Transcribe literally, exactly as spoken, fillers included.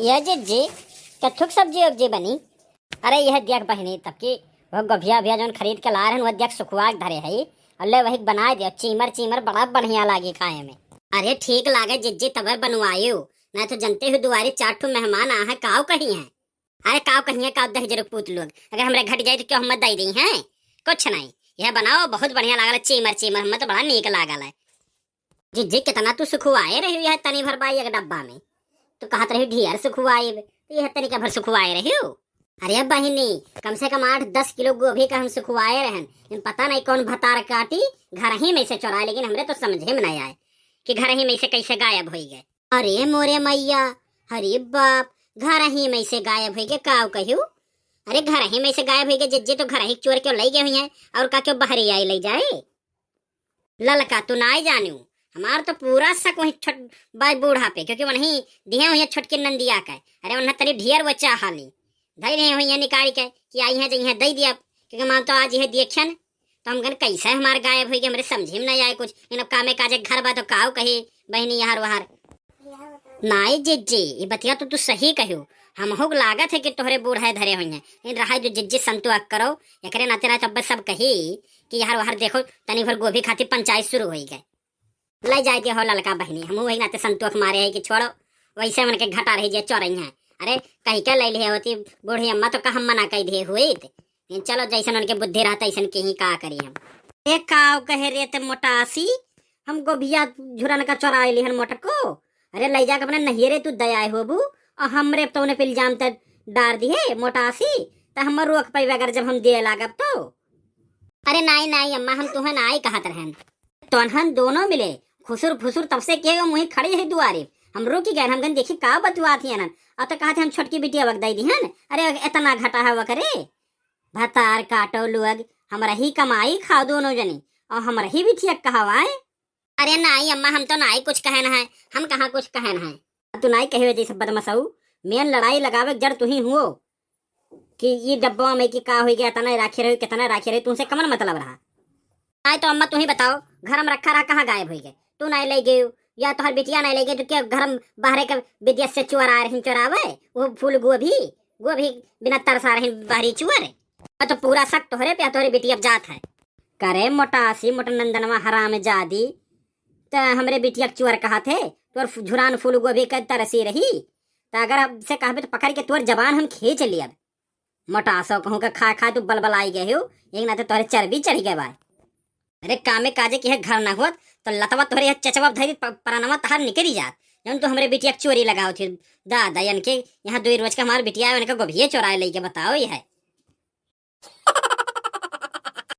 ये जिज्जी, कथुक सब्जी उब्जी बनी? अरे यह देख बहिनी, तब की वो गोभिया उभिया जौन खरीद के ला रहन, वह देख सुखवा के धरे है, और ले वही बनाए दिया, चीमर चीमर बड़ा बढ़िया लागी खाए में। अरे ठीक लागे जिज्जी, तबे बनवायो, नहीं तो जनते हो दुआरे चार ठो मेहमान आ हैं, काव कही हैं। अरे काव कहिए, काव दहिजर पूत लोग, अगर हमरे घट जाए तो क्यों हम दे दी हैं? कुछ नहीं, यह बनाओ, बहुत बढ़िया लागल, चीमर चीमर, हमें तो बड़ा नीक लागल है। जिज्जी, कितना तू सुखवाए रही है तनी भर बाई एक डब्बा में, तू कहत रही ढेर सुखवाए, तो यह तनिका भर सुखवाए रही हो। अरे बहिनी, कम से कम आठ दस किलो गोभी का हम सुखवाए रहन, लेकिन पता नहीं कौन भतार काटी, घर ही में से चोराए, लेकिन हमरे तो समझे में नहीं आए कि घर ही में से कैसे गायब होई गए। अरे मोरे मैया, अरे बाप, घर ही में से गायब होई गए, काव कहियो? अरे घर ही में से गायब होई गए जिज्जी, तो घर ही चोर क्यों ले गए हुई हैं, और का क्यों बहरी आई ले जाए? ललका, तू नाई जानियो, हमार तो पूरा शक वही छोट बाई बूढ़ा पे, क्योंकि वही दिहे हुई है छोटकी नंदिया का। अरे उन्हें तनी ढेर वो चाह ली, धई रही हुई है निकाल के कि आई है, जइहे दे दिया, क्योंकि मान तो आज यह देखियन तो हम कहन कैसे हमार गायब होई गए, हमरे समझे में नहीं आए कुछ। इन अब कामे काजे घर बा तो काव कही बहिनी यहार वहार। नाई जिज्जी, ये बतिया तो तू सही कहियो, हमहू के लागत है कि तोहरे बूढ़ा धरे हुई हैं, लेकिन रहा जो जिज्जी संतोष करो, एकरे नाते ना तो अब सब कही कि यहार वहार देखो तनी भर गोभी खातिर पंचायत शुरू होई गए। ले जाए के हो ललका बहिनी, हमहू वही नाते संतोष मारे है कि छोड़ो, वैसे उनके घटा रही जे चोरई हैं। अरे कही के ले लिए होती बूढ़ी अम्मा तो का हम मना कह दिए हुई थे। लेकिन चलो जैसन उनके बुद्धि रहता ऐसन के ही का करी हम। ए काव कहे रे ते मोटासी, हम गोभिया झुरन का चोराए लिहन मोटको। अरे ले जाके अपने नहियरे तू दयाए होबू, और हमरे तो उन्हें पे इल्जाम ते डार दिए मोटासी, तो हम रोक पाइबे अगर जब हम दिए लागब तो। अरे नाई नाई अम्मा, हम तुहें नाई कहत रहन। तोहन दोनों मिले खुसुर फुसुर तब से किहे मुँह खड़ी है दुआरे। हम रुकि गए, हम कहन देखी का बतुआत ही अनन। और तो कहत हम छोटकी बिटिया वक दई दिहन। अरे इतना घटा है वकरे। भतार काटो लोग, हमरा ही कमाई खाओ दोनों जनी, और हमरा ही बिटिया कहवाए। अरे नाई अम्मा, हम तो नाई कुछ कहन है, हम कहाँ कुछ कहन है। तू नाई कहे जैसे बदमाशऊ, मेन लड़ाई लगावे जड़ तू ही हुओ। कि ई डब्बा में कि का होई गया, इतना राखे रहे, कितना राखे रहे, तुमसे कमन मतलब रहा? आए तो अम्मा तू ही बताओ, घर में रखा रहा, कहाँ गायब होई गए? तू नहीं ले गयो या तोहर बिटिया नहीं ले गई, तो क्या घर में बाहरे के विदेश से चोर आ रही चोरावे? वो फूल गोभी, गोभी बिना तरसा रही बाहरी चोर। और तो पूरा शक तोहरे पे, तोहरे बिटिया अब जात है। करे मोटासी मोटनंदनवा हराम जादी, त हमरे बिटिया के चोर कहा थे, तोर फु-, झुरान फूल गोभी के तरसी रही। त अगर अब से कहबे तो पकड़ के तोर जबान हम खींच लियब। मोटासो कहूँ के खा खा तू बलबलाई गए हो, एक नाते तोहरे चर्बी चढ़ गए बा। अरे कामे काजे के है घर ना होत, तो लतवा तोहरे यह चचवा धरी प-, परनवा तहार निकरी जात, जौन तू हमरे बिटिया के चोरी लगाओ थी। दादा, इनके यहाँ दो रोज का हमार बिटिया है, उनका गोभिये चोराए लेके बताओ ये है।